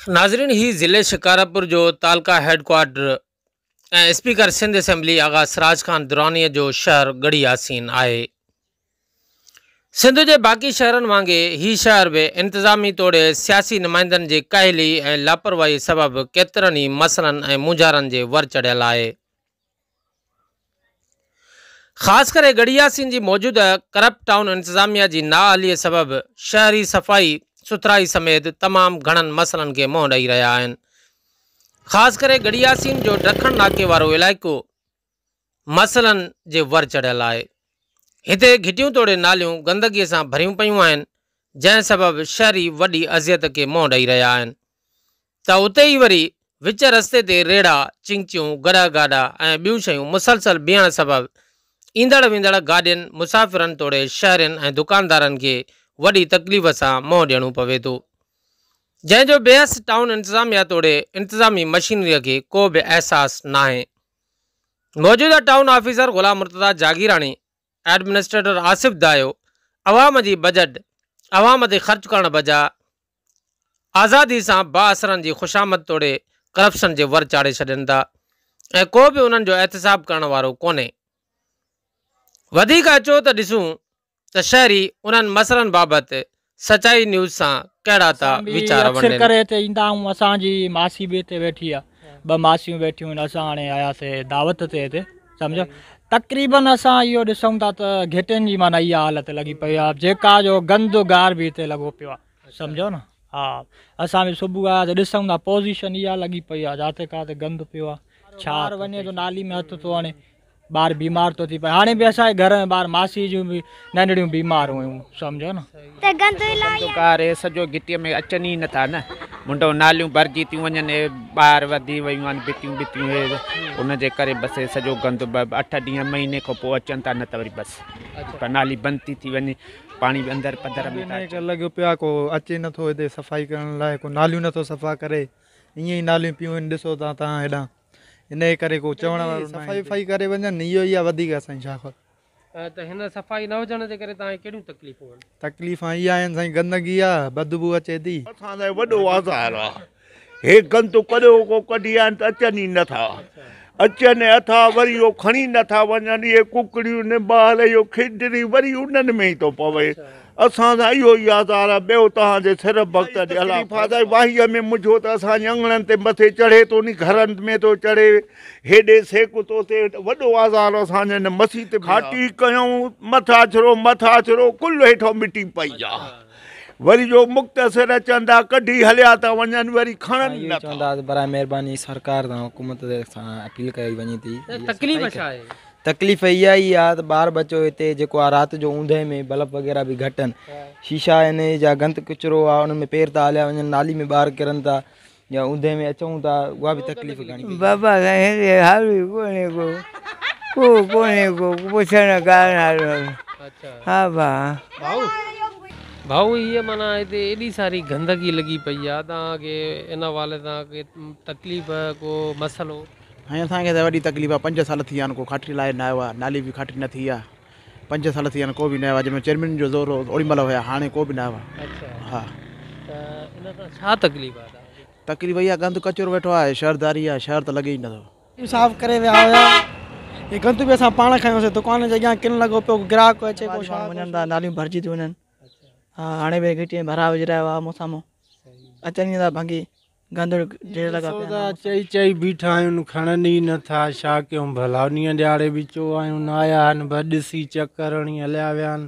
ناظرين هي ضلعي شڪارپور جو تعلقه head quarter ۽ speaker Sindh assembly Agha Siraj Khan Durrani جو شهر ڳڙهي ياسين آهي. سنڌ جي باقي شهرن وانگي هي شهر به انتظامي توڙي سياسي نمائندن جي ڪاهلي ۽ لاپرواهي سبب ڪيترن ئي مسئلن ۽ مونجهارن جي ور چڙهيل آهي. خاص ڪري ڳڙهي ياسين جي موجوده ڪرپٽ ٽائون انتظاميا جي نااهلي سبب شهري صفائي سٿرائي سميت تمام گهڻن مسئلن کي منهن ڏئي رهيا آهن. خاص ڪري ڳڙهي ياسين جو ڊکڻ ناڪي وارو علائقو مسئلن جي ور چڙهيل آهي. هتي گهٽيون توڙي ناليون گندگي سان ڀريون پيون آهن، جنهن سبب شهري وڏي اذيت کي منهن ڏئي رهيا آهن. ته اتي ئي وري وچ رستي تي ريڙها، چنگچيون، گڏهه گاڏا ۽ ٻيون شيون مسلسل بيهڻ سبب ايندڙ ويندڙ گاڏين، مسافرن توڙي شهرين ۽ دڪاندارن کي وڏي تڪليف سان منهن ڏيڻو پوي ٿو. جنهن جو بيحس ٽائون انتظاميا توڙي انتظامي مشينري کي ڪو به احساس ناهي. موجوده town officer Ghulam Murtaza Jagirani, administrator Asif Dayo عوام جي بجيٽ عوام تي خرچ ڪرڻ بجاء آزادي سان بااثرن جي خوشامد توڙي ڪرپشن جي ور چاڙهي ڇڏين ٿا ۽ ڪو به انهن جو احتساب ڪرڻ وارو ڪونهي. وڌيڪ اچو ته ڏسون ته شهري انهن مسئلن بابت سچائي نيوز سان ڪهڙا ٿا اسان به ويچار اڪثر ونڊين. ڪري هتي ايندا آهيون اسان جي ماسي به هتي ويٺي آهي ٻه ماسيون ويٺيون آهن اسان هاڻي آياسي دعوت تي هتي سمجهو تقريبن اسان اهو ڏسون ٿا ته گهٽين جي معنيٰ اها حالت لڳي پئي آهي جيڪا جو گند گار به هتي لڳو پيو آهي سمجهو نه ها اسان به صبح آيا ته ڏسون ٿا پوزيشن اها لڳي پئي آهي جاتي ڪاتي گند پيو آهي ڇا ٻار وڃي ٿو نالي ۾ هٿ ٿو هڻي ٻار بيمار ٿو ٿي پئي هاڻي به اسان جي گهر ۾ ٻار ماسي جون به ننڍڙيون بيمار هيون سمجهو نه. ته گند الاهي آهي. گار هي سڄو گهٽيء ۾ اچن ئي نٿا نه منڍو ناليون ڀرجي ٿيون وڃن هي ٻاهر وڌي ويون آهن ڀتيون ٻتيون هي ان جي ڪري بس هي سڄو گند اٺ ڏينهن مهيني کان پوء اچن ٿا نه ته وري بس نالي بند ٿي ٿي وڃي پاڻي به اندر پڌر ۾ ٿا اچن. لڳو پيو آهي ڪو اچي نٿو هتي صفائي ڪرڻ لاء ڪو ناليون نٿو صفا ڪري ائين ئي ناليون پيون آهن ڏسو ٿا توهان هيڏانهن انهي ڪري ڪو چوڻ وارو ناهي صفائي وفائي ڪري وڃن اهو ئي آهي وڌيڪ اسان جي ڇا خبر. ته هن صفائي نه هجڻ جي ڪري توهان کي ڪهڙيون تڪليفون آهن؟ تڪليفان اهي آهن سائين گندگي آهي بدبو اچي ٿي. اسان لاء وڏو آزار آ. هي گند ڪڏهوڪو ڪڍي آيا آهن ته اچن ئي نٿا. اچن اٿا وري اهو کڻي نٿا وڃن. اهي ڪڪڙيون ٻار اهو کينڊري وري انهن ۾ ئي ٿو پوي. اسان سان اهو ئي آزار آ. ٻيو توهان جي سر ڀڳت ڏي الله تڪليف آ واهيء ۾ منجهو ته اسان جي اڱڻن تي مٿي چڙهي ٿو ني گهرن ۾ ٿو چڙهي. هيڏي سيڪ ٿو ٿئي. وڏو آزار اسان جي هن مسيت ۾ آ. کاٽي ڪيائون مٿاڇرو مٿاڇرو ڪل هيٺان مٽي پئي آ. وري جو مختصر اچن ٿا ڪڍي هليا ٿا وڃن وري کڻن اهو نه ئي ٿا. چوندا ته برائي مهرباني سرڪار سان حڪومت سان اپيل ڪئي وڃي ٿي ته تڪليف ڇا آهي؟ تڪليف اها ئي آهي ته ٻار ٻچو هتي جيڪو آهي رات جو اوندهه ۾ بلب وغيره به گهٽ آهن شيشا آهن جا گند ڪچرو آهي انهن ۾ پير ٿا هليا وڃن نالي ۾ ٻار ڪرن ٿا يا اوندهه ۾ اچون ٿا اها به تڪليف گهڻي پئي. بابا سائين هتي حال ئي ڪونهي ڪو ڪو ڪونهي ڪو پڇڻ ڪارڻ وارو ها ڀا. ڀائو هيء معنيٰ هتي ايڏي ساري گندگي لڳي پئي آ توهان کي ان حوالي سان ڪي تڪليف ڪو مسئلو. سائين اسان کي ته وڏي تڪليف آ پنج سال ٿي ويا آهن ڪو کاٽري لاء نه آيو آ نالي به کاٽري نه ٿي آ پنج سال ٿي ويا آهن ڪو به نه آيو آ جنهن مهل چيئرمين جو زور هو اوڏي مهل هيا هاڻي ڪو به نه آيو آ. ها. ته ان سان ڇا تڪليف آ توهان کي؟ تڪليف اها گند ڪچرو ويٺو آهي شهرداري آ شهر ته لڳي ئي نٿو. صاف ڪري ويا هيا هي گند به اسان پاڻ کنيوسي دڪان جي اڳيان ڪن لڳو پيو گراهڪ اچي ڪو ڇا وڃن ٿا ناليون ڀرجي ٿيون وڃن ها هاڻي به گهٽي ۾ ڀرا وجهرايو آ آمهون سامهون اچن ئي نٿا ڀنگي گند ڍير لڳا پيا آهن. چئي چئي بيٺا آهيون کڻن ئي نه ٿا ڇا ڪيون ڀلا انهيء ڏهاڙي به چو آهيون نه آيا آهن بس ڏسي چڪر هڻي هليا ويا آهن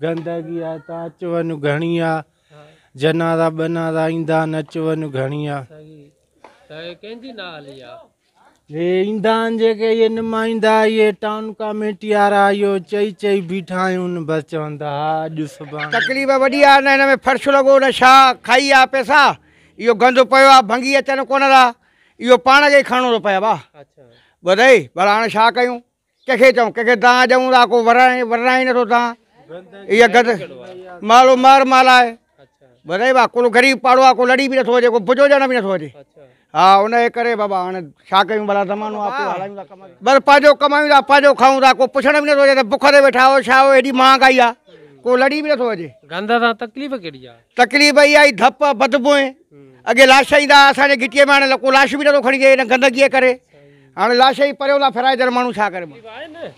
گندگي آهي ته اچ وڃ گهڻي آ جنازا بنازا ايندا آهن اچ وڃ گهڻي آ. ته ڪنهن جي نااهلي آ؟ هي ايندا آهن جيڪي اهي نمائندا اهي ٽائون ڪاميٽي وارا اهو چئي چئي بيٺا آهيون بس چون ٿا ها اڄ سڀاڻي. تڪليف وڏي آ نه هن ۾ فرش لڳو نه ڇا کائي آ پئسا اهو گند پيو آ ڀنگي اچن ڪونه ٿا اهو پاڻ کي ئي کڻڻو ٿو پئي ڀا ٻڌئي ڀلا هاڻي ڇا ڪيون ڪنهن کي چئون ڪنهن کي دانهن ڏيون ٿا ڪو ورائي ورائي نٿو دانهن اها گند مالو مار مال آهي ٻڌئي ڀا ڪو غريب پاڙو آهي ڪو لڙي به نٿو اچي ڪو بجو ڄڻ به نٿو اچي ها ان جي ڪري بابا هاڻي ڇا ڪيون ڀلا زمانو آ پيو هلايون ٿا ڪم بس پنهنجو ڪمايون ٿا پنهنجو کائون ٿا ڪو پڇڻ به نٿو اچي ته بک تي ويٺا آهيو ڇا آهيو ايڏي مهانگائي آ ڪو لڙي به نٿو اچي. گند سان تڪليف ڪهڙي آهي؟ تڪليف اها آهي ڌپ بدبوء، اڳي لاش ايندا هئا اسان جي گهٽيء ۾، هاڻي ڪو لاش به نٿو کڻي اچي هن گندگيء ڪري. هاڻي لاش ئي پريو ٿا ڦرائجن، ماڻهو ڇا ڪري؟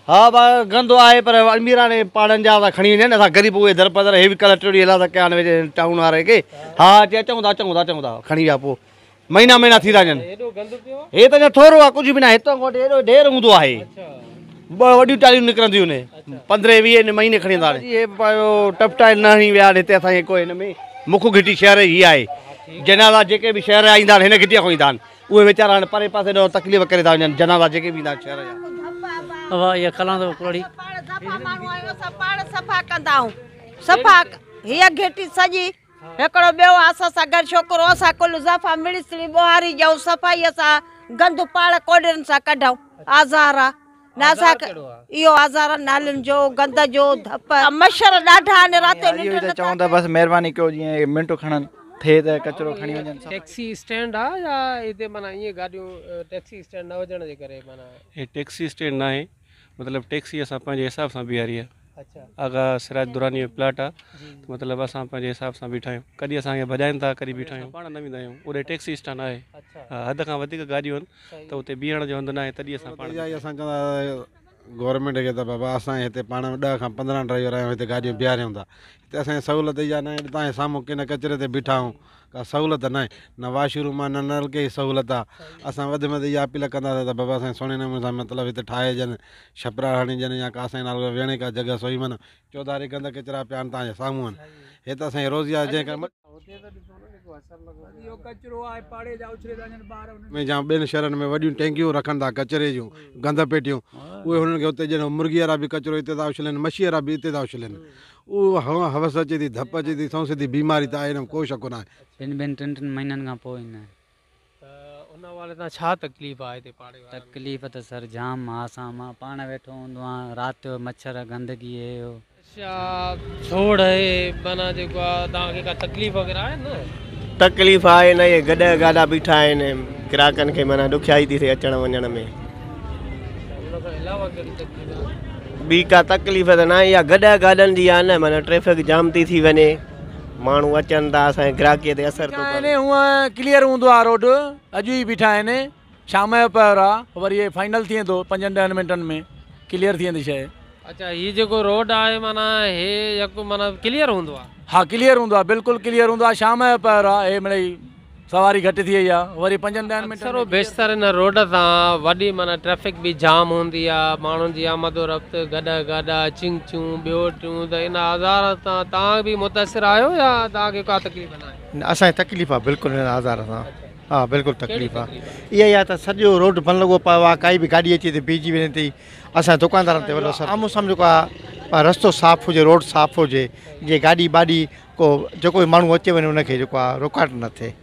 ها ڀاء گندو آهي پر اميراڻي پاڙن جا ٿا کڻي وڃن، اسان غريب اهي در پدر هي به ڪلهه ٽيڙي هلا ٿا ڪيا آهن ٽائون واري کي. ها چي اچون ٿا اچون ٿا اچون ٿا کڻي ويا، پوء مهينا مهينا ٿي ٿا وڃن. هي ته اڃا ٿورو آهي، ڪجهه به ناهي، هتان کان وٺي ايڏو ڍير هوندو آهي، ٻه وڏيون ٽاليون نڪرنديون آهن، 15 20 مهيني کڻي ويندا آهن. هي پيو ٽپ ٽائل نه هڻي ويا آهن هتي اسان جي ڪو هن ۾ مک گهٽي شهر جي آهي، جنازا جيڪي به شهر جا ايندا آهن هن گهٽيء کان ايندا آهن، اهي ويچارا هاڻي پري پاسي ڏانهن تڪليف ڪري ٿا وڃن، جنازا جيڪي به ايندا آهن شهر جا. اها اها کلان ٿو ڪرڙي. پاڻ صفا ماڻهو آهيون، اسان پاڻ صفا ڪندا آهيون، صفا هيء گهٽي سڄي هڪڙو ٻيو آ اسان سان گڏ ڇوڪرو، اسان ڪل زفا مڙي سڙي ٻوهاري ڏيون، صفائيء سان گند پاڻ ڪوڏرن سان ڪڍون. آزار آ نه اسان کي اهو آزار آ نالين جو، گند جو، ڌپ مڇر ڏاڍا آهن، رات جو ننڊ نٿا چئون ته بس مهرباني ڪيو جيئن منٽ کڻن ٿئي ته ڪچرو کڻي وڃن. ٽيڪسي اسٽينڊ آ يا هتي معنيٰ ائين گاڏيون ٽيڪسي اسٽينڊ نه هجڻ جي ڪري معنيٰ. هي ٽيڪسي اسٽينڊ ناهي، مطلب ٽيڪسي اسان پنهنجي حساب سان بيهاري آ. آغا سراج دراني جو پلاٽ آ ته مطلب اسان پنهنجي حساب سان بيٺا آهيون، ڪڏهن اسان کي ڀڄائين ٿا ڪڏهن بيٺا آهيون، پاڻ نه ويندا آهيون، اوڏي ٽيڪسي اسٽينڊ آهي، حد کان وڌيڪ گاڏيون آهن ته اتي بيهڻ جو هنڌ ناهي تڏهن اسان پاڻ. اها ئي اسان چوندا گورنمينٽ کي ته بابا اسان هتي پاڻ 10 کان 15 ڊرائيور آهيون هتي گاڏيون بيهاريون ٿا، هتي اسان کي سهولت اها ناهي تان جي سامهون ڪن ڪچري تي بيٺا آهيون، ڪا سهولت ناهي، نه واش روم آهي نه نلڪي جي سهولت آهي، اسان وڌ ۾ وڌ اها اپيل ڪنداسين ته بابا اسان کي سهڻي نموني سان مطلب هتي ٺاهي ڏين، ڇپرا هڻي ڏين يا ڪا اسان جي نالي ويهڻ جي ڪا جڳهه سوئي معنيٰ چوڌاري گند ڪچرا پيا آهن تان جي سامهون آهن، هي ته اسان جي روزي آهي جنهن ڪري ۾ يا ٻين شهرن ۾ وڏيون ٽينڪيون رکن ٿا ڪچري جون گند پيٽيون اهي هنن کي اتي ڄڻ مرغي وارا به ڪچرو اتي ٿا اڇلين مڇي وارا به اتي ٿا اڇلين اهو هوس اچي ٿي ڌپ اچي ٿي سئون سڌي بيماري ته آهي ان ۾ ڪو شڪ ناهي. ٻن ٻن ٽن ٽن مهينن کان پوء ايندا آهن. ته ان حوالي سان ڇا تڪليف آهي هتي پاڙي وارن کي؟ تڪليف ته سر جام آ، اسان مان پاڻ ويٺو هوندو آهيان رات جو مڇر گندگي هي هو. اڇا ڇوڙ هي معنيٰ جيڪو آ توهان کي ڪا تڪليف وغيره آهي نه؟ تڪليف آهي نه اهي گڏهه گاڏا بيٺا آهن گراهڪن کي معنيٰ ڏکيائي ٿي ٿئي اچڻ وڃڻ ۾. ان کان علاوه ڪهڙي تڪليف آهي؟ ٻي ڪا تڪليف ته ناهي اها گڏهه گاڏن جي آهي نه معنيٰ ٽريفڪ جام ٿي ٿي وڃي ماڻهو اچن ٿا اسان جي گراهڪي تي اثر ٿو پوي. هونء ڪليئر هوندو آ روڊ اڄ ئي بيٺا آهن شام جو پهر آ وري هي فائنل ٿي ويندو 5 10 منٽن ۾ ڪليئر ٿي ويندي شيء. اڇا هي جيڪو روڊ آهي معنيٰ هي يڪو معنيٰ ڪليئر هوندو آ. ها ڪليئر هوندو آ بلڪل ڪليئر هوندو آ شام جو پهر آ هي مڙئي سواري گهٽ ٿي وئي آ وري 5 10 منٽن اڪثر و بيشتر ان روڊ تان وڏي معنيٰ ٽريفڪ به جام هوندي آ ماڻهن جي آمد و رفت گڏهه گاڏا چنگچون ٻيو ٽيون ته ان آزار تان توهان به متاثر آهيو يا توهان کي ڪا تڪليف ناهي؟ نه اسان کي تڪليف آ بلڪل ان آزار سان ها بلڪل تڪليف آ اها ئي آ ته سڄو روڊ بند لڳو پيو آ ڪائي به گاڏي اچي ته بيهجي وڃي ٿي اسان دڪاندارن تي وڏو اثر آمهون سامهون جيڪو آ رستو صاف هجي روڊ صاف هجي جيئن گاڏي ٻاڏي ڪو جيڪو به ماڻهو اچي وڃي ان کي جيڪو آ رڪاوٽ نه ٿئي.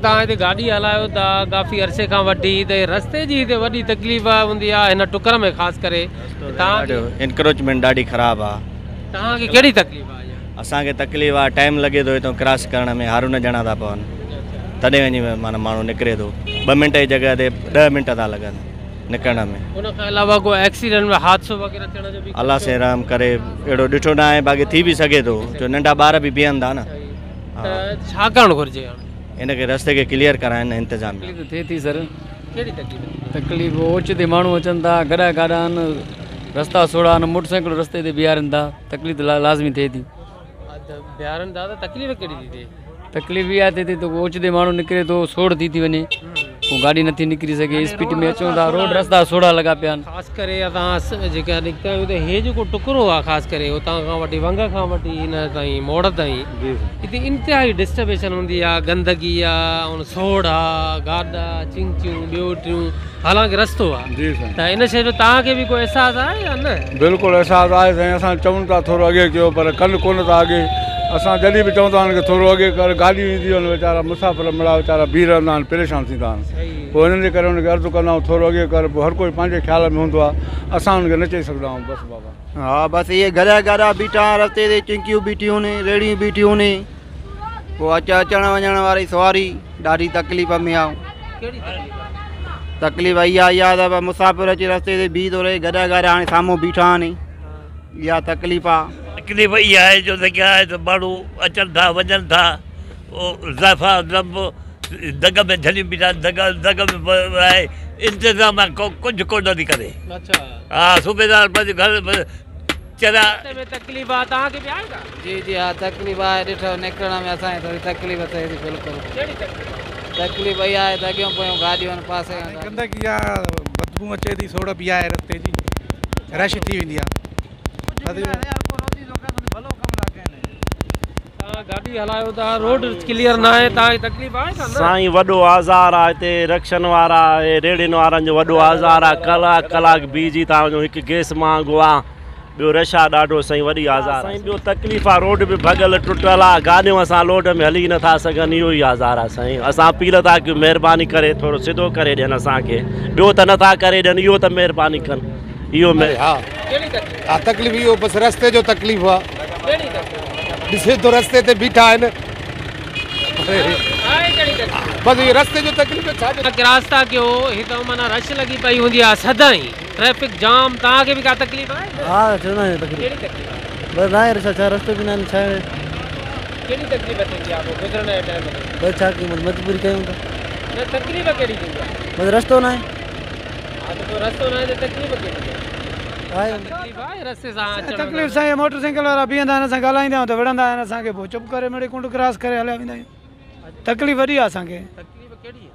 توهان هتي گاڏي هلايو ٿا ڪافي عرصي کان وٺي ته رستي جي هتي وڏي تڪليف هوندي آ هن ٽڪر ۾ خاص ڪري توهان کي انڪروچمينٽ ڏاڍي خراب آ. توهان کي ڪهڙي تڪليف آ اها؟ اسان کي تڪليف آ ٽائيم لڳي ٿو هتان ڪراس ڪرڻ ۾ هارون ڄڻا ٿا پون تڏهن وڃي معنيٰ ماڻهو نڪري ٿو 2 منٽ جي جڳهه تي 10 منٽ ٿا لڳن. نڪرڻ ۾. ان کان علاوه ڪو ايڪسيڊنٽ ۾ حادثو وغيره ٿيڻ جو به الله سائين رحم ڪري اهڙو ڏٺو نه آهي باقي ٿي به سگهي ٿو جو ننڍا ٻار به بيهن ٿا نه. ته ڇا ڪرڻ گهرجي هاڻي؟ ان کي رستي کي ڪليئر ڪرائن انتظاميا. تڪليف ته ٿئي ٿي سر. ڪهڙي تڪليف ٿي؟ تڪليف اوچتي ماڻهو اچن ٿا گڏا گاڏا آهن رستا سوڙها آهن موٽر سائيڪل رستي تي بيهارين ٿا تڪليف ته لازمي ٿئي ٿي. بيهارين ٿا ته تڪليف ڪهڙي ٿي ٿئي؟ تڪليف اها ٿئي ٿي ته اوچتي ماڻهو نڪري ٿو سوڙ ٿي ٿي وڃي پوء گاڏي نٿي نڪري سگهي اسپيڊ ۾ اچون ٿا روڊ رستا سوڙها لڳا پيا آهن. خاص ڪري اسان جيڪا نڪتا آهيون ته هي جيڪو ٽڪرو آهي خاص ڪري اتان کان وٺي ونگ کان وٺي هن تائين موڙ تائين هتي انتهائي ڊسٽربيشن هوندي آهي گندگي آهي ۽ سوڙ آهي گاڏا چنگچيون ٻيو ٽيون حالانڪه رستو آهي ته ان شيء جو توهان کي به ڪو احساس آهي يا نه؟ بلڪل احساس آهي سائين اسان چئون ٿا ٿورو اڳي ڪيو پر ڪن ڪونه ٿا اڳي اسان جڏهن به چوندا آهن ڪه ٿورو اڳي ڪر گاڏيون اينديون آهن ويچارا مسافر مڙا ويچارا بيهي رهندا آهن پريشان ٿيندا آهن پوء انهن جي ڪري انهن کي عرض ڪندا آهيون ٿورو اڳي ڪر پوء هر ڪوئي پنهنجي خيال ۾ هوندو آهي اسان انهن کي نه چئي سگهندا آهيون بس بابا. ها بس اهي گڏهه گاڏا بيٺا آهن رستي تي چنڪيون بيٺيون آهن ريڙهيون بيٺيون آهن پوء اچ اچڻ وڃڻ واري سواري ڏاڍي تڪليف ۾ آهيون. ڪهڙي تڪليف آهي؟ تڪليف اها آهي ته مسافر اچي رستي تي بيهي ٿو رهي گڏهه گاڏا هاڻي سامهون بيٺا آهن اها تڪليف آهي. तकलीफ़ इहा आहे जो जेके आहे त माण्हू अचनि था वञनि था, ज़ाइफ़ा लंब दग में झलियूं बीठा आहिनि, दग दग में आहे इंतज़ाम आहे, को कुझु कोन थी करे। हा, सूबेदार पंहिंजे घर चरा में तकलीफ़ आहे तव्हांखे बि आहे का? जी जी हा, तकलीफ़ आहे। ॾिठो निकिरण में असांखे थोरी तकलीफ़ थिए थी। बिल्कुलु तकलीफ़ इहा आहे त अॻियां पोयां गाॾियूं आहिनि, पासे गंदगी आहे, बदबू अचे थी, सोड़ बि आहे, रस्ते जी रश थी वेंदी आहे। गाॾी हलायो था, रोड क्लियर न आहे, तव्हांखे तकलीफ़ आहे का न? साईं वॾो आज़ार आहे हिते, रक्षन वारा रेड़ियुनि वारनि जो वॾो आज़ार आहे। कलाक कलाक बीह था वञो, हिकु गैस महांगो आहे, ॿियो रश आहे ॾाढो साईं, वॾी आज़ार। साईं ॿियो तकलीफ़ आहे, रोड बि भॻल टुटल आहे, गाॾियूं असां लोड में हली नथा सघनि, इहो ई आज़ार आहे साईं। असां अपील था कयूं, महिरबानी करे थोरो सिधो करे ॾियनि असांखे, ॿियो त नथा करे ॾियनि, इहो त महिरबानी कनि। इहो हा तकलीफ़ इहो बसि रस्ते जो तकलीफ़ आहे, ॾिसे थो रस्ते ते बीठा आहिनि, बसि इहो रस्ते जो तकलीफ़। छा क्रॉस था कयो, हितां माना रश लॻी पई हूंदी आहे सदाईं, ट्रैफिक जाम, तव्हांखे बि का तकलीफ़ आहे? हा, चवंदा आहियूं तकलीफ़। कहिड़ी तकलीफ़ आहे? बसि न आहे रस्ता, छा रस्तो बि न आहिनि, छा कहिड़ी तकलीफ़ थींदी आहे पोइ गुज़रण जे टाइम ते? बसि छा कयूं, मजबूरी कयूं था। न तकलीफ़ कहिड़ी थींदी आहे? बसि रस्तो न आहे। हा, त पोइ रस्तो न आहे त तकलीफ़ कहिड़ी आहे? तकलीफ़ आहे रस्ते सां अचण में? तकलीफ़ साईं, मोटरसाइकिल वारा बीहंदा आहिनि, असां ॻाल्हाईंदा आहियूं त विढ़ंदा आहिनि असांखे, पोइ चुप करे मिड़े कुंड क्रॉस करे हलिया वेंदा आहियूं। तकलीफ़ वॾी आहे असांखे। तकलीफ़ कहिड़ी आहे?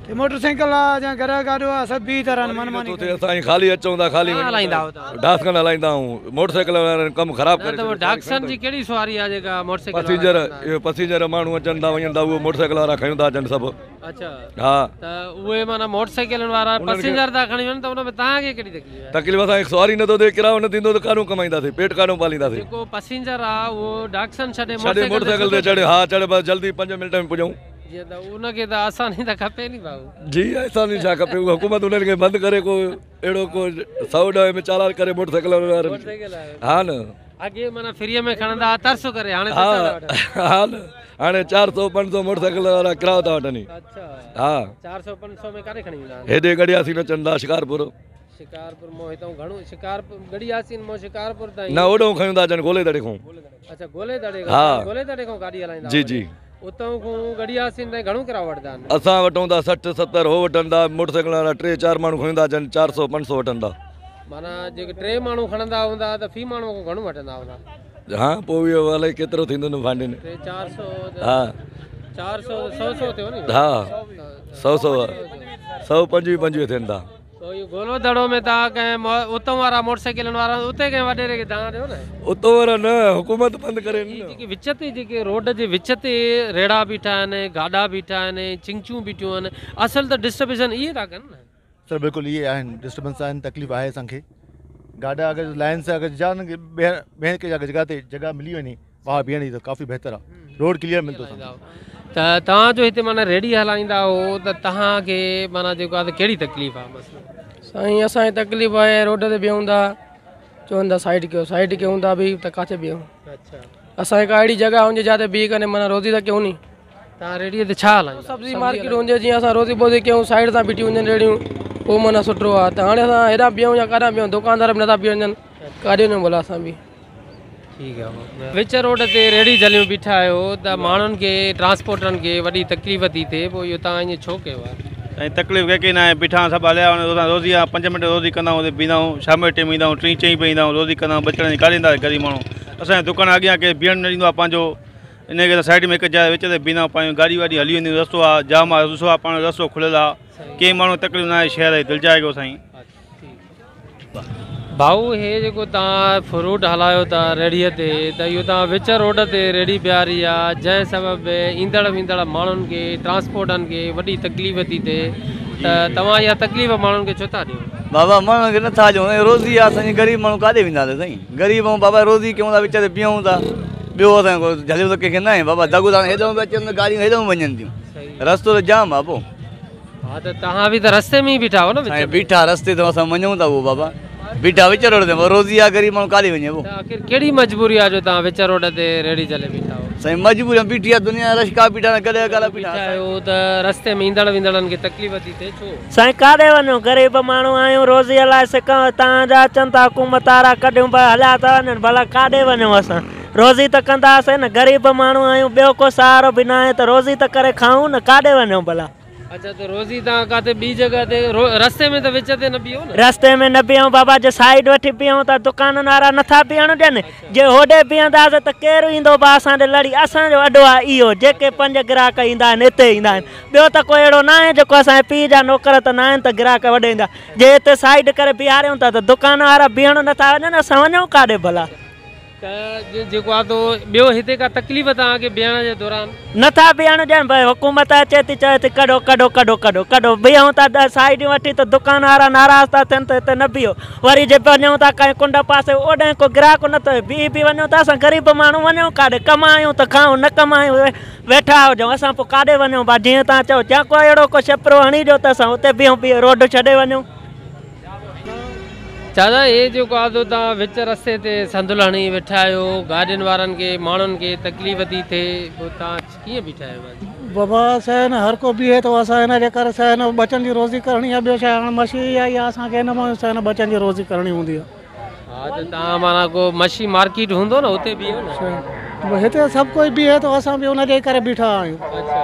मोटरसाइकिल आहे या घर जो गाॾो आहे, सभु बीह था रहनि मनमानी। असां ख़ाली अचूं था, ख़ाली हलाईंदा आहियो तव्हां? डासकन हलाईंदा आहियूं, मोटरसाइकिल वारनि कमु ख़राबु करे छॾियो। डाक्सन जी कहिड़ी सवारी आहे जेका मोटरसाइकिल? पसेंजर, इहो पसेंजर माण्हू अचनि था वञनि था, उहे मोटरसाइकिल वारा खणी था अचनि सभु। अच्छा, हा, त उहे माना मोटरसाइकिलनि वारा पसेंजर था खणी वञनि त उन में तव्हांखे कहिड़ी तकलीफ़ आहे? तकलीफ़ असांखे सवारी नथो थिए, किरायो न थींदो त काॾो कमाईंदासीं, पेट काॾो पालींदासीं। जेको पसेंजर आहे उहो डाक्सन छॾे मोटरसाइकिल ते चढ़े, हा चढ़े, बसि जल्दी 5 मिंट में पुॼूं। जीअं त उनखे त आसानी त खपे नी भाऊ। जी, आसानी छा खपे, उहा हुकूमत उन्हनि खे बंदि करे, को अहिड़ो को 110 में चालान करे मोटरसाइकिल वारनि। हा न, अॻे माना फ्रीअ में खणंदा हुआ तरसो करे, हाणे हा न, हाणे 400 500 मोटरसाइकिल वारा किरायो था वठनि। अच्छा, हा, 400 500 में काॾे खणी वेंदा? हेॾे गड़ियासीन अचनि था, शिकारपुर। शिकारपुर मां हितां घणो, शिकारपुर गड़ियासीन मां शिकारपुर ताईं न, ओॾो खयूं था अचनि, गोले दड़े खां। अच्छा, गोले दड़े खां? हा, गोले दड़े खां गाॾी हलाईंदा? जी जी। उतां खां गड़ियासीन ताईं घणो किरायो वठंदा आहिनि? असां वठूं था 60 70, हो वठनि था मोटरसाइकिल वारा 3-4 माण्हू खणी था अचनि, 400 500 वठनि था। माना जेके 3 माण्हू खणंदा हूंदा त फी माण्हू खां घणो वठंदा हूंदा? हा, पोइ इहो अलाए केतिरो थींदो न फांडे ने। 3 400। हा, 400 100 100 थियो नी? हा, 100 100 125 25 थियनि था। तो इहो गोलो दड़ो में तव्हां कंहिं उतां वारा मोटरसाइकिलनि वारा उते कंहिं वॾेरे खे दांह ॾियो न? उतां वारा न, हुकूमत बंदि करे न। जेके विच ते, जेके रोड जे विच ते रेड़ा बीठा आहिनि, गाॾा बीठा आहिनि, चिंचियूं बीठियूं आहिनि, असल त डिस्टर्बेंस इहे था कनि न? सर बिल्कुलु इहे आहिनि, डिस्टर्बेंस आहिनि, तकलीफ़ आहे असांखे। गाॾा अगरि लाइन सां अगरि जान ॿिए कंहिं जॻह ते जॻह मिली वञे ॿाहिरि बीहण जी त काफ़ी बहितरु आहे, रोड क्लियर मिलंदो असांखे। त तव्हांजो हिते माना रेड़ी हलाईंदा हो त तव्हांखे माना जेको आहे त कहिड़ी तकलीफ़ आहे? मसइलो साईं असांखे तकलीफ़ आहे, रोड ते बीहूं था, चवनि था साइड कयो, साइड कयूं था बि त किथे बीहूं? अच्छा, असांखे का अहिड़ी जॻह हुजे जिते बीह करे माना रोज़ी था कयूं नी। तव्हां रेड़ीअ ते छा हलाईंदा? सब्ज़ी मार्केट हुजे, जीअं असां रोज़ी वोज़ी कयूं, साइड सां बीठी हुजनि रेड़ियूं, पोइ माना सुठो आहे। त हाणे असां हेॾां बीहूं या काॾां बीहूं, दुकानदार बि नथा बीहनि, काॾे वञूं भला असां बि? ठीकु आहे। विच रोड ते रेड़ी झलियूं बीठा आहियो त माण्हुनि खे, ट्रांसपोर्टरनि खे वॾी तकलीफ़ थी थिए, पोइ इहो तव्हां ईअं छो कयो आहे? ऐं तकलीफ़ कंहिंखे न आहे, बीठा सभु हलिया वञनि, असां रोज़ी आहे 5 मिंट रोज़ी कंदा आहियूं, बीहंदा आहियूं, शाम जो टाइम ईंदा आहियूं, 3 चई बजे ईंदा आहियूं, रोज़ी कंदा आहियूं, बचण जी काढींदा ग़रीब माण्हू। असांजे दुकान अॻियां कंहिं बीहणु न ॾींदो आहे पंहिंजो, इन करे साइड में हिकु जाइ विच ते बीहंदा आहियूं, पंहिंजी गाॾी वाॾी हली वेंदी, रस्तो आहे जाम आहे, ॾिसो आहे पाण रस्तो खुलियलु आहे, कंहिं माण्हू तकलीफ़ न आहे, शहर जी दिलजाए कयो साईं। भाऊ, हे जेको तव्हां फ्रूट हलायो था रेड़ीअ ते, त इहो तव्हां विच रोड ते रेड़ी बीहारी आहे, जंहिं सबबु ईंदड़ वेंदड़ माण्हुनि खे, ट्रांसपोर्टरनि खे वॾी तकलीफ़ थी थिए, त तव्हां इहा तकलीफ़ माण्हुनि खे छो था ॾियो? बाबा माण्हुनि खे नथा ॾियूं, रोज़ी आहे असांजी, ग़रीब माण्हू काॾे वेंदासीं साईं? ग़रीब ऐं बाबा रोज़ी कयूं था, विच ते बीहूं था, ॿियो असांजो को झलियो त कंहिंखे न आहे बाबा। दॻो त हाणे हेॾो बि अचनि, गाॾियूं हेॾो बि वञनि थियूं, रस्तो त जाम आहे पोइ। हा, त तव्हां बि त रस्ते में ई बीठा हो न? साईं बीठा रस्ते ते असां वञूं था, उहो बाबा बीठा विच रोड ते, रोज़ी आहे, ग़रीब माण्हू काॾे वञे पोइ? आख़िर कहिड़ी मजबूरी आहे जो तव्हां विच रोड ते रेड़ी झले बीठा हो? سائين مجبوري ۾ بيٺي آ دنيا رشڪا بيٺا آهن گڏهه گاڏا بيٺا آهن. آهيو ته رستي ۾ ايندڙ ويندڙن کي تڪليف ٿي ٿئي ڇو؟ سائين ڪاڏي وڃون غريب ماڻهو آهيون روزيء لاء سڪون تان جا اچن ٿا حڪومت وارا ڪڍيون پيا هليا ٿا وڃن ڀلا ڪاڏي وڃون اسان روزي ته ڪنداسين نه غريب ماڻهو آهيون ٻيو ڪو سهارو به ناهي ته روزي ته ڪري کائون نه ڪاڏي وڃون ڀلا. اڇا ته روزي تان ڪاٿي ٻي جڳهه تي رستي ۾ ته وچ تي نه بيهو نه. رستي ۾ نه بيهون بابا جي سائيڊ وٺي بيهون ته دڪانن وارا نٿا بيهڻ ڏين جي هوڏي بيهنداسين ته ڪير ايندو با اسان ڏي لڙي اسان جو اڏو آهي اهو جيڪي پنج گراهڪ ايندا آهن هتي ايندا آهن ٻيو ته ڪو اهڙو ناهي جيڪو اسان جي پيء جا نوڪر ته ناهن ته گراهڪ وڏي ايندا جي هتي سائيڊ ڪري بيهاريون ٿا ته دڪان وارا بيهڻ نٿا وڃن اسان وڃون ڪاڏي ڀلا. ته جيڪو آ تو ٻيو هتي ڪا تڪليف توهان کي بيهڻ جي دوران؟ نٿا بيهڻ ڏين ڀئي حڪومت اچي ٿي چوي ٿي ڪڍو ڪڍو ڪڍو ڪڍو ڪڍو بيهون ٿا ته سائيڊيون وٺي ته دڪان وارا ناراض ٿا ٿين ته هتي نه بيهو وري جي وڃون ٿا ڪنهن ڪنڊ پاسي اوڏانهن ڪو گراهڪ نٿو بيهي به وڃون ٿا اسان غريب ماڻهو وڃون ڪاڏي ڪمايون ته کائون نه ڪمايون ويٺا هجون اسان پوء ڪاڏي وڃون ڀا جيئن توهان چئو يا ڪو اهڙو ڪو ڇپرو هڻي ڏيو ته اسان اتي بيهون بيهي روڊ ڇڏي وڃون. چاچا هي جيڪو آ سو توهان وچ رستي تي صندل هڻي ويٺا آهيو گاڏين وارن کي ماڻهن کي تڪليف ٿي ٿئي پوء توهان ڪيئن بيٺا آهيو بس. بابا سائين هر ڪو بيهي ٿو اسان هن جي ڪري سائين ٻچن جي روزي ڪرڻي آ ٻيو ڇا هاڻ مشي اها ئي آ اسان کي هن مان سائين ٻچن جي روزي ڪرڻي هوندي آ. ها ته توهان معنيٰ ڪو مشي مارڪيٽ هوندو نه اتي بيهو نه. هتي سڀ ڪوئي بيهي ٿو اسان به ان جي ڪري بيٺا آهيون. اڇا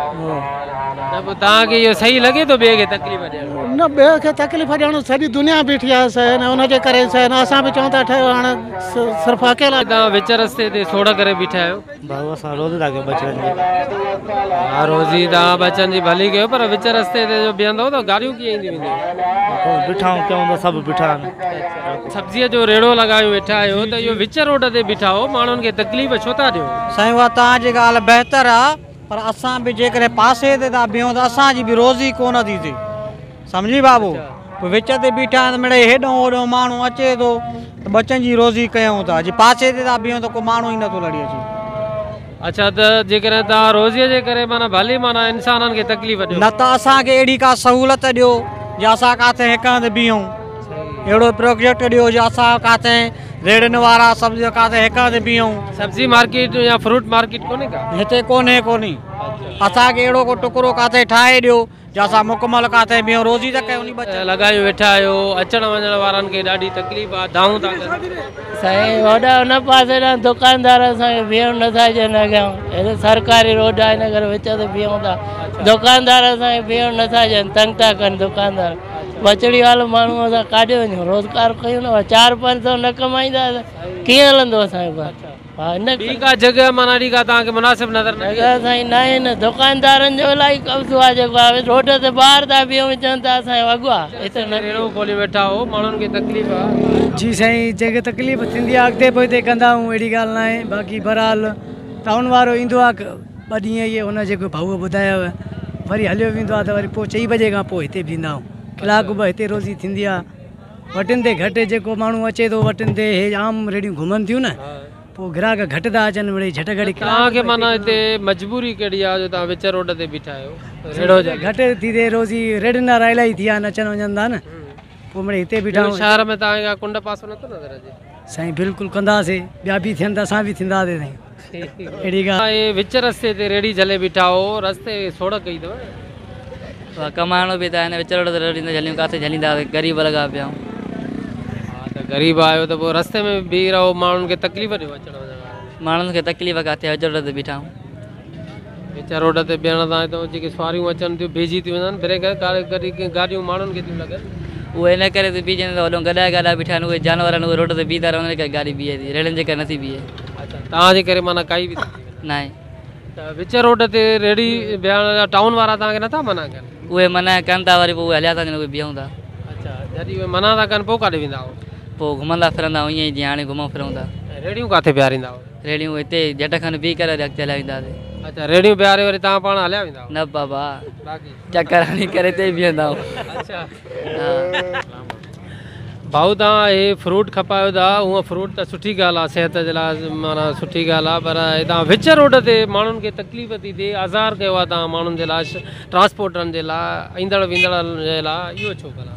ته پوء توهان کي اهو صحيح لڳي ٿو ٻئي کي تڪليف ڏيڻ؟ نه ٻئي کي تڪليف ڏيڻ سڄي دنيا بيٺي آهي سائين ان جي ڪري سائين اسان به چئون ٿا ٺهيو هاڻي صرف اڪيلا. توهان وچ رستي تي سوڙ ڪري بيٺا آهيو. ڀائو اسان روزي ٿا ڪيون ٻچڙن جي. ها روزي توهان ٻچن جي ڀلي ڪيو پر وچ رستي تي جو بيهندو ته گاڏيون ڪيئن اينديون وينديون. پوء بيٺا آهيون ڪيون ته سڀ بيٺا آهن. سبزيء جو ريڙهو لڳايو ويٺا آهيو ته اهو وچ روڊ تي بيٺا آهيو ماڻهن کي تڪليف ڇو ٿا ڏيو. سائين اها توهان جي ڳالهه بهتر آ پر اسان به جيڪڏهن پاسي تي ٿا بيهون ته اسان جي به روزي ڪونه ٿي ٿئي سمجهي بابو. پوء وچ تي بيٺا آهيون ته مڙئي هيڏانهن هوڏانهن ماڻهو اچي ٿو ته ٻچن جي روزي ڪيون ٿا، جي پاسي تي ٿا بيهون ته ڪو ماڻهو ئي نٿو لڙي اچي. اڇا ته جيڪڏهن توهان روزيء جي ڪري معنيٰ ڀلي معنيٰ انسانن کي تڪليف ڏيو. نه ته اسان کي اهڙي ڪا سهولت ڏيو جو اسان ڪاٿي هڪ هنڌ بيهون، اهڙو پروجيڪٽ ڏيو جو اسان ڪاٿي ريڙهن وارا سبزي ڪاٿي هڪ هنڌ بيهون. سبزي مارڪيٽ يا فروٽ مارڪيٽ ڪونهي ڪا؟ هتي ڪونهي ڪونهي. اسان کي اهڙو ڪو ٽڪرو ڪاٿي ٺاهي ڏيو. جو اسان مڪمل ڪاٿي بيهون روزي ته ڪيون ني ٻچن. لڳايون ويٺا آهيو اچڻ وڃڻ وارن کي ڏاڍي تڪليف آ دانهون ٿا ڪن. سائين هوڏا ان پاسي ڏانهن دڪاندار اسان کي بيهڻ نٿا ڏين اڳيان هي سرڪاري روڊ آهي ان ڪري وچ تي بيهون ٿا دڪاندار اسان کي بيهڻ نٿا ڏين تنگ ٿا ڪن دڪاندار ٻچڙي وارو ماڻهو اسان ڪاڏي وڃون روزگار ڪيون نه 4-5 سو نه ڪمائيندا ته ڪيئن هلندو اسان جو گهر. ٻي ڪا جڳهه معنيٰ اهڙي ڪا توهان کي مناسب نظر نه جڳهه سائين ناهي نه دڪاندارن جو الاهي قبضو آهي جيڪو آهي روڊ تي ٻاهر ٿا بيهون چون ٿا اسان جو اگهه آهي هتي نه ريڙهو کولي ويٺا هو ماڻهن کي تڪليف آهي. جي سائين جنهن کي تڪليف ٿيندي آهي اڳتي پوئتي ڪندا آهيون اهڙي ڳالهه ناهي باقي بهرحال ٽائون وارو ايندو آهي ٻه ڏينهن اهي هن جيڪو ڀائوء ٻڌايو وري هليو ويندو آهي ته وري پوء چئين بجي کان پوء هتي بيهندا آهيون ڪلاڪ ٻه هتي روزي ٿيندي آهي وٽن تي گهٽ جيڪو ماڻهو اچي ٿو وٽن تي هي عام ريڙهيون گهمن ٿيون نه پوء گراهڪ گهٽ ٿا اچن مڙئي جهٽ گهڙي توهان کي معنيٰ هتي مجبوري ڪهڙي آهي جو توهان وچ روڊ تي بيٺا آهيو ريڙهو جا گهٽ ٿي ٿئي روزي ريڙهين وارا الاهي ٿي ويا آهن اچن وڃن ٿا نه پوء مڙئي هتي بيٺا آهيون. شهر ۾ توهان کي ڪا ڪنڊ پاسو نٿو نظر اچي؟ سائين بلڪل ڪنداسي ٻيا به ٿين ته اسان به ٿينداسي سائين اهڙي ڳالهه. هي وچ رستي تي ريڙهي جهلي بيٺا هو رستي سوڙهه ڪئي اٿو. ڪمائڻو به ته آهي نه وچ روڊ تي ريڙهي نه جهليون ڪاٿي جهلينداسي غريب لڳا پيا آهيون. ها ته غريب آهيو ته پوء رستي ۾ بيهي رهو ماڻهن کي تڪليف ڏيو اچڻ وڃڻ وارن کي. ماڻهن کي تڪليف ڪاٿي آهي وچ روڊ تي بيٺا آهيون. وچ روڊ تي بيهڻ سان هتان جيڪي سواريون اچن ٿيون بيهجي ٿيون وڃن بريڪ ڪڏهن گاڏيون ماڻهن کي ٿيون لڳن. اهي ان ڪري ته بيهجن ته هوڏانهن گڏهه گاڏا بيٺا آهن اهي جانور آهن اهي روڊ تي بيهندا رهن ان ڪري گاڏي بيهي ٿي ريڙهن جي ڪري نٿي بيهي. اڇا توهان جي ڪري معنيٰ ڪائي به ٿي وڃي. ناهي. ته وچ روڊ تي ريڙهي بيهڻ جا ٽائون وارا توهان کي نٿا منع ڪن؟ اهي منع ڪن ٿا وري پوء اهي هليا ٿا وڃن اهي بيهون ٿا. اڇا جڏهن اهي منع ٿا ڪن پوء ڪاڏي ويندا آهيو؟ پوء گهمندا ڦرندا آهيون ائين ئي جيئن هاڻي گهمون ڦرون ٿا. ۽ ريڙهيون ڪاٿي بيهاريندا آهيو؟ ريڙهيون هتي جهٽ کن بيهي ڪري وري اڳتي هليا وينداسين. اڇا ريڙهيون بيهاري وري توهان پاڻ هليا ويندا آهيو؟ نه بابا باقي چڪر هڻي ڪري هتي ئي بيهندا آهيون. اڇا ڀائو توهان هي فروٽ کپايو ٿا هونء فروٽ ته سٺي ڳالهه آهي صحت جي لاء معنيٰ سٺي ڳالهه آهي پر هي توهان وچ روڊ تي ماڻهن کي تڪليف ٿي ٿئي آزار ڪيو آهي توهان ماڻهن جي لاء ٽرانسپورٽرن جي لاء ايندڙ ويندڙن جي لاء اهو ڇو ڀلا؟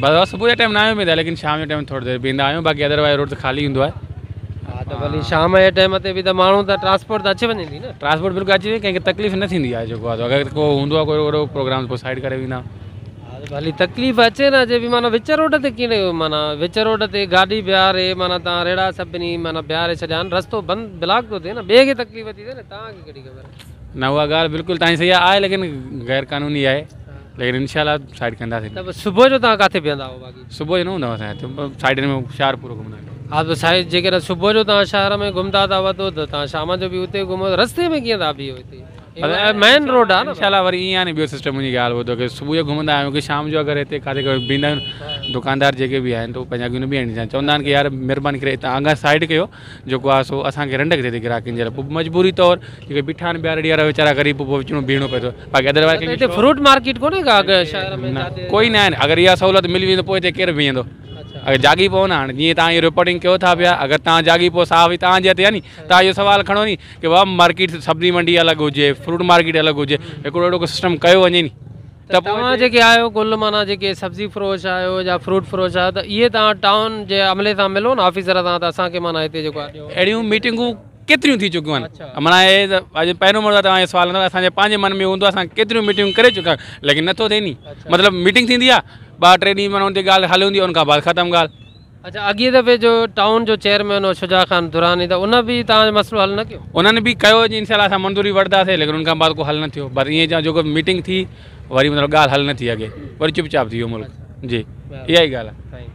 بس صبح جي ٽائيم نه آهيون بيهندا ليڪن شام جو ٽائيم ٿوري دير بيهندا آهيون باقي ادروائز روڊ ته خالي هوندو آهي. ها ته ڀلي شام جي ٽائيم تي به ته ماڻهو ته ٽرانسپورٽ ته اچي وڃي ٿي نه. ٽرانسپورٽ بلڪل اچي وڃي ڪنهن کي تڪليف نه ٿيندي آهي جيڪو آهي اگر ڪو هوندو آهي ڪو اهڙو پروگرام پوء سائيڊ ڪري ويندا. ها ته ڀلي تڪليف اچي نه اچي به معنيٰ وچ روڊ تي ڪيئن معنيٰ وچ روڊ تي گاڏي بيهاري معنيٰ تان ريڙها سڀني معنيٰ بيهاري ڇڏيا آهن رستو بند بلاڪ ٿو ٿئي نه ٻئي کي تڪليف ٿي ٿئي نه توهان کي ڪهڙي خبر. نه اها ڳالهه بلڪل توهان جي صحيح آهي ليڪن غير قانوني آهي ليڪن انشاء الله سائيڊ ڪنداسين. ته صبح جو توهان ڪاٿي بيهندا آهيو باقي؟ صبح جو نه هوندا آهيون اسان هتي سائيڊن ۾ شهر پورو گهمندا آهيون. ها ته سائين جيڪڏهن صبح جو توهان شهر ۾ گهمندا ٿا وتو ته توهان شام جو به اتي گهمو رستي ۾ ڪيئن ٿا بيهو هتي مين روڊ آهي نه. انشاء الله وري ائين آهي نه ٻيو سسٽم منهنجي ڳالهه ٻڌو ڪي صبح جو گهمندا آهيون ڪي شام جو اگر هتي ڪاٿي ڪوئي بيهندا آهيون دڪاندار جيڪي به آهن ته هو پنهنجا اڳيون نه بيهڻ ڏيندا آهن چوندا آهن ڪي يار مهرباني ڪري هتان اڳيان سائيڊ ڪيو جيڪو آهي سو اسان کي رنڊڪ ٿئي ٿي گراهڪن جي لاء پوء مجبوري طور جيڪي بيٺا آهن ٻيا ريڙهي وارا ويچارا غريب پوء وچ ۾ بيهڻو پئي ٿو باقي ادروائز هتي فروٽ مارڪيٽ ڪونهي ڪا شهر ۾ نه ڪوئي نه آهن اگر اها سهولت ملي ويندي ته پوء هتي ڪير بيهندو اگر جاڳي پئو نه هاڻي جيئن توهان اهو رپورٽنگ ڪيو ٿا پيا اگر توهان جاڳي پئو صحافي توهان جي هٿ آهي ني توهان اهو سوال کڻو ني ڪي بابا مارڪيٽ سبزي منڊي الڳ هجي فروٽ مارڪيٽ الڳ هجي هڪڙو اهڙو ڪو سسٽم ڪيو وڃي ني ته توهان جيڪي آهيو ڪل معنيٰ جيڪي سبزي فروش آهيو يا فروٽ فروش آهيو ته اهي توهان ٽائون جي عملي سان ملو نه آفيسر سان ته اسان کي معنيٰ هتي جيڪو آهي ڏيو. اهڙيون ميٽنگون ڪيتريون ٿي چڪيون آهن معنيٰ اهي ته اڄ پهريون مرتبه توهان اهو سوال نه اسان جي پنهنجي من ۾ هوندو آهي اسان ڪيتريون ميٽنگون ڪري چڪا آهيون ليڪن نٿو ٿئي ني مطلب ميٽنگ ٿيندي آهي ٻه ٽي ڏينهن معنيٰ ان تي ڳالهه هلي هوندي آهي ان کان بعد ختم ڳالهه. اڇا اڳئين دفعي جو ٽائون جو چيئرمين هو شجاع خان دراني ته ان به توهان جو مسئلو حل نه ڪيو؟ انهن به ڪيو جي انشاء الله اسان منظوري وٺنداسين ليڪن ان کان بعد ڪو حل نه ٿيو بس ائين جيڪو ميٽنگ ٿي وري مطلب ڳالهه حل نه ٿي اڳي وري چپ چاپ ٿي ويو ملڪ جي اها ئي ڳالهه آهي.